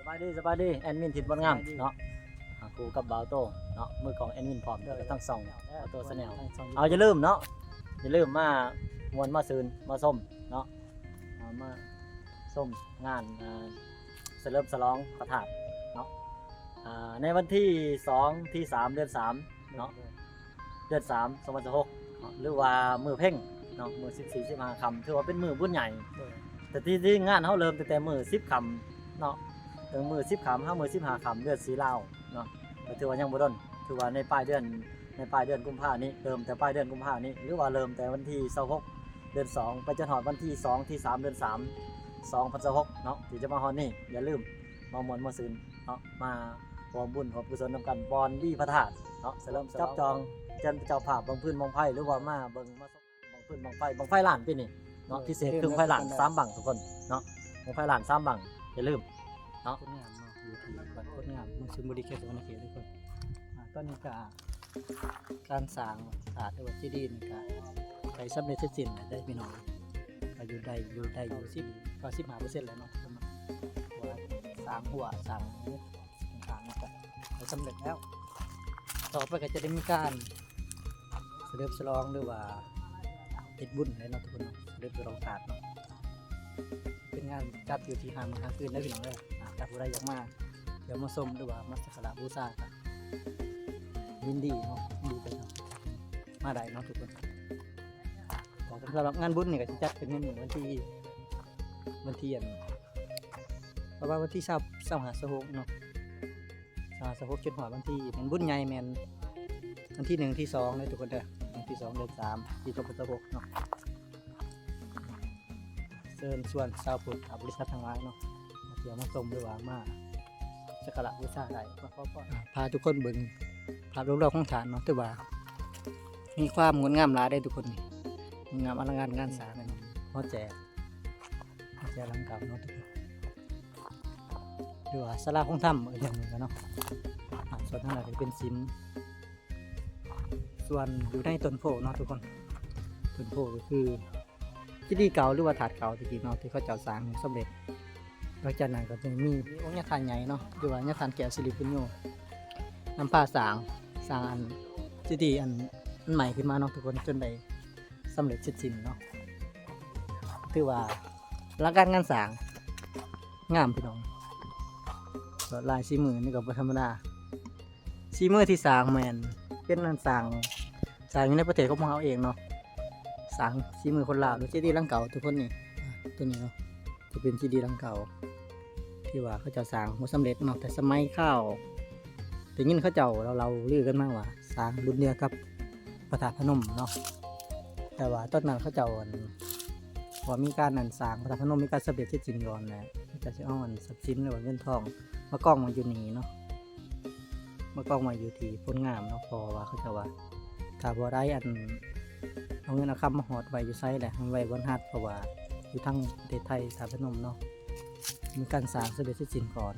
ສະບາຍດີ ສະບາຍດີ ແອດມິນທິດບົດງາມເນາະ ອ່າ ຄູ່ກັບບ່າວໂຕ້ເນາະ ມືກ້ອງແອດມິນພ້ອມ ແລ້ວກໍທັງຊ່ອງບ່າວໂຕ້ແຊນແນວ. ເອົາ ຢ່າລືມເນາະ ຢ່າລືມມາມ່ວນມາຊື່ນມາຊົມເນາະ ອ່າ ມາຊົມງານ ອ່າ ສະເຫຼີມສະຫຼອງພະທາດເນາະ ອ່າ ໃນວັນທີສອງ ທີສາມ ເດືອນສາມເນາະ ເດືອນສາມ ສອງພັນຊາວຫົກເນາະ ຫຼືວ່າມື້ເພັງເນາະ ມື້ສິບສີ່ ສິບຫ້າຄ່ຳ ຖືວ່າເປັນມື້ບຸນໃຫຍ່. ແຕ່ທີ່ຈິງງານເຮົາເລີ່ມຕັ້ງແຕ່ມື້ສິບຄ່ຳເນາະ ເຖິງມື້ສິບຄ່ຳຫາມື້ສິບຫ້າຄ່ຳ ເດືອນສີ່ລາວເນາະ ກໍຖືວ່າຍັງບໍ່ດົນ ຖືວ່າໃນປາຍເດືອນ ໃນປາຍເດືອນກຸມພານີ້ ເລີ່ມແຕ່ປາຍເດືອນກຸມພານີ້ ຫຼືວ່າເລີ່ມແຕ່ວັນທີຊາວຫົກ ເດືອນສອງ ໄປຈົນຮອດວັນທີສອງ ທີສາມ ເດືອນສາມ ສອງພັນຊາວຫົກເນາະ ທີ່ຈະມາຮອດນີ້ ຢ່າລືມມາມ່ວນມາຊື່ນເນາະ ມາຮ່ວມບຸນຮ່ວມກຸສົນນຳກັນ ບ່ອນດີພະທາດເນາະ ສະເຫຼີມສະຫຼອງ ຈັບຈອງເປັນເຈົ້າພາບບັ້ງຟືນບັ້ງໄຟ ຫຼືວ່າມາເບິ່ງມາຊົມບັ້ງຟືນບັ້ງໄຟ ບັ້ງໄຟລ້ານປີນີ້ເນາະ ພິເສດຄືບັ້ງໄຟລ້ານສາມບັ້ງທຸກຄົນເນາະ ບັ້ງໄຟລ້ານສາມບັ້ງ ຢ່າລືມເນາະ ຄົນງາມເນາະ ຢູ່ທີ່ບ້ານໂຄດງາມ ເມືອງຊົນບຸຣີ ເຂດສະຫວັນນະເຂດທຸກຄົນ. ອ່າ ຕອນນີ້ກະ ການສ້າງພະທາດ ຫຼືວ່າເຈດີນີ້ກະໃກ້ສຳເລັດເສັດສິ້ນແລ້ວເດ້ພີ່ນ້ອງ ກະຢູ່ໄດ້ ຢູ່ໄດ້ຢູ່ສິບ ເກົ້າສິບຫ້າເປີເຊັນແລ້ວເນາະ ເພາະວ່າສ້າງຮົ້ວສ້າງຫຍັງຕ່າງໆ ກະໃກ້ສຳເລັດແລ້ວ. ຕໍ່ໄປກະຈະໄດ້ມີການສະເຫຼີມສະຫຼອງ ຫຼືວ່າເຮັດບຸນແຫຼະເນາະທຸກຄົນເນາະ ສະເຫຼີມສະຫຼອງພະທາດເນາະ. ເປັນງານຈັດຢູ່ທີ່ຫ້າມື້ຫ້າຄືນເດີພີ່ນ້ອງເດີ ອ່າ ຖ້າຜູ້ໃດຢາກມາ ຢາກມາຊົມ ຫຼືວ່າມາສັກກາລະບູຊາກໍຍິນດີເນາະ ຍິນດີເດີ ມາໄດ້ເນາະທຸກຄົນ. ແຕ່ສຳລັບງານບຸນນີ້ກໍຊິຈັດຂຶ້ນໃນມື້ວັນທີ ວັນທີອັນ ປະມານວັນທີຊາວ ຊາວຫ້າ ຊາວຫົກເນາະ ຊາວຫ້າ ຊາວຫົກ ຈົນຮອດວັນທີ ແມ່ນບຸນໃຫຍ່ແມ່ນວັນທີໜຶ່ງ ທີສອງເດີທຸກຄົນເດີ ວັນທີສອງ ເດືອນສາມ ປີສອງພັນຊາວຫົກເນາະ. ເຊີນຊວນຊາວພຸດ ອາ ບໍລິສັດທັງຫຼາຍເນາະ ທີ່ເອົາມາຊົມ ຫຼືວ່າມາສັກກາລະບູຊາໄດ້ ມາຂໍພອນ ພາທຸກຄົນເບິ່ງພາບລວມໆຂອງທາດເນາະ ຖືວ່າມີຄວາມງົດງາມຫຼາຍເດ້ທຸກຄົນ ງົດງາມອະລັງການງານສ້າງເນາະ ຫໍແຈກ ຫໍແຈກຫຼັງເກົ່າເນາະທຸກຄົນ ຫຼືວ່າສາລາຄົງທຳອີກຢ່າງໜຶ່ງເນາະ. ອ່າ ສ່ວນທາງນັ້ນກໍເປັນສິມ ສ່ວນຢູ່ໃນຕົ້ນໂພເນາະທຸກຄົນ ຕົ້ນໂພກໍຄືເຈດີເກົ່າ ຫຼືວ່າທາດເກົ່າແຕ່ກີ້ເນາະ ທີ່ເຂົາເຈົ້າສ້າງໃຫ້ສຳເລັດ. ຫຼັງຈາກນັ້ນກໍຈະມີ ມີອົງຍາທ່ານໃຫຍ່ເນາະ ຫຼືວ່າຍາທ່ານແກ້ວສິລິປຸນໂຍ ນຳພາສ້າງ ສ້າງອັນເຈດີອັນ ອັນໃໝ່ຂຶ້ນມາເນາະທຸກຄົນ ຈົນໄດ້ສຳເລັດເສັດສິ້ນເນາະ. ຖືວ່າອະລັງການງານສ້າງງາມພີ່ນ້ອງ ລວດລາຍສີມືນີ້ກໍບໍ່ທຳມະດາ. ສີມືທີ່ສ້າງແມ່ນເປັນອັນສ້າງ ສ້າງຢູ່ໃນປະເທດຂອງພວກເຮົາເອງເນາະ ສ້າງສີມືຄົນລາວເນາະ. ເຈດີຫຼັງເກົ່າທຸກຄົນນີ້ ອ່າ ຕົວນີ້ເນາະ ຈະເປັນເຈດີຫຼັງເກົ່າ ທີ່ວ່າເຂົາເຈົ້າສ້າງບໍ່ສຳເລັດເນາະ ແຕ່ສະໄໝຄາວ ໄດ້ຍິນເຂົາເຈົ້າເລົ່າລືກັນມາວ່າສ້າງລຸ້ນດຽວກັບພະທາດພະນົມເນາະ ແຕ່ວ່າຕອນນັ້ນເຂົາເຈົ້າ ອັນ ວ່າມີການ ອັນ ສ້າງພະທາດພະນົມ ມີການສຳເລັດເສັດສິ້ນກ່ອນແຫຼະ ເຂົາເຈົ້າຊິເອົາ ອັນ ຊັບສິນ ຫຼືວ່າເງິນທອງມາກອງໄວ້ຢູ່ນີ້ເນາະ ມາກອງໄວ້ຢູ່ທີ່ໂພນງາມເນາະ ເພາະວ່າເຂົາເຈົ້າວ່າ ຖ້າບໍ່ໄດ້ ອັນ ເອົາເງິນເອົາຄຳມາຮອດໄວ້ຢູ່ໃສແຫຼະ ໃຫ້ໄວ້ບ່ອນຮັດ ເພາະວ່າຢູ່ທາງປະເທດໄທ ທາດພະນົມເນາະ ມີການສ້າງສຳເລັດເສັດສິ້ນກ່ອນ.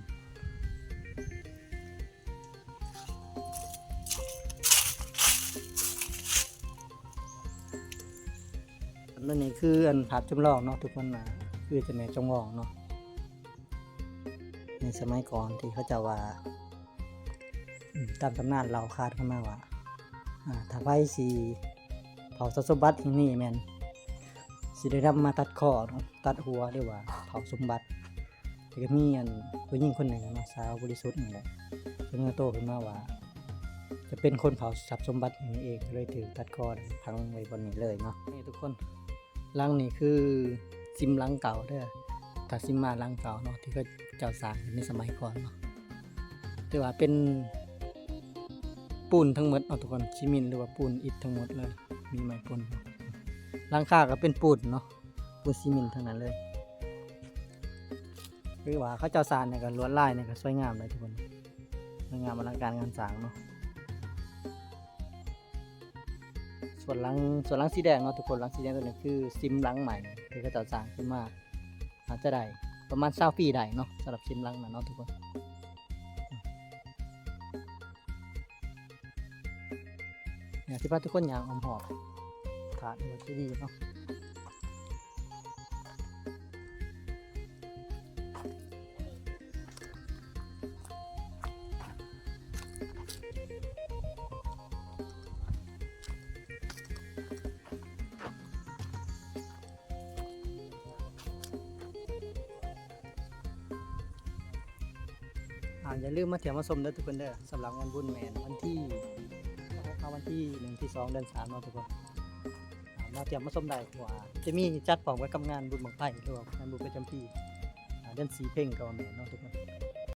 ອັນນີ້ຄື ອັນ ພາບຈຳລອງເນາະທຸກຄົນ ອ່າ ຄືເຈົ້າແມ່ຈຳລອງເນາະ ໃນສະໄໝກ່ອນທີ່ເຂົາເຈົ້າວ່າ ອາ ຕາມຕຳນານເລົ່າຂານກັນມາວ່າ ອາ ຖ້າໃຜຊິເຜົາຊັບສົມບັດແຫ່ງນີ້ແມ່ນ ຊິໄດ້ນຳມາຕັດຄໍເນາະ ຕັດຫົວ ຫຼືວ່າເຜົາສົມບັດ. ແລ້ວກໍມີອັນຜູ້ຍິງຄົນໜຶ່ງເນາະ ສາວບໍລິສຸດນີ້ແຫຼະ ເພິ່ນກໍໂຕ້ຂຶ້ນມາວ່າ ຈະເປັນຄົນເຜົາຊັບສົມບັດນີ້ເອງ ກໍເລີຍຖືກຕັດຄໍແລ້ວຝັງໄວ້ບ່ອນນີ້ເລີຍເນາະ. ນີ້ທຸກຄົນ ຫຼັງນີ້ຄືຊິມຫຼັງເກົ່າເດີ ຖ້າຊິມມາຫຼັງເກົ່າເນາະ ທີ່ເຂົາເຈົ້າສ້າງຂຶ້ນໃນສະໄໝກ່ອນເນາະ ຖືວ່າເປັນປູນທັງໝົດເນາະທຸກຄົນ ຊີມິນ ຫຼືວ່າປູນອິດທັງໝົດເລີຍ ມີໄມ້ປູນ ຫຼັງຄາກໍເປັນປູນເນາະ ປູນຊີມິນທັງນັ້ນເລີຍ. ຄືວ່າເຂົາເຈົ້າສ້າງນີ້ກໍລວດລາຍນີ້ກໍສວຍງາມເລີຍທຸກຄົນ ສວຍງາມອະລັງການງານສ້າງເນາະ. ສ່ວນຫຼັງ ສ່ວນຫຼັງສີແດງເນາະທຸກຄົນ ຫຼັງສີແດງຕົວນີ້ຄືຊິມຫຼັງໃໝ່ທີ່ເຂົາເຈົ້າສ້າງຂຶ້ນມາ ອາດຈະໄດ້ປະມານຊາວປີໄດ້ເນາະ ສຳລັບຊິມຫຼັງນັ້ນເນາະທຸກຄົນ. ຢາກຊິພາທຸກຄົນຍ່າງອ້ອມຮອບ ຖ້າເຫັນວ່າຊິດີເນາະ. ເ ອ່າ ຢ່າລືມມາທ່ຽວມາຊົມເດີທຸກຄົນເດີ. ສຳລັບງານບຸນແມ່ນວັນທີ ເອົາວັນທີໜຶ່ງ ທີສອງ ເດືອນສາມເນາະທຸກຄົນ. ອ່າ ມາທ່ຽວມາຊົມໄດ້ ເພາະວ່າຈະມີຈັດພ້ອມກັບກັບງານບຸນບັ້ງໄຟ ຫຼືວ່າງານບຸນປະຈຳປີ ອ່າ ເດືອນສີ່ເພັງກໍວ່າແມ່ນເນາະທຸກຄົນ.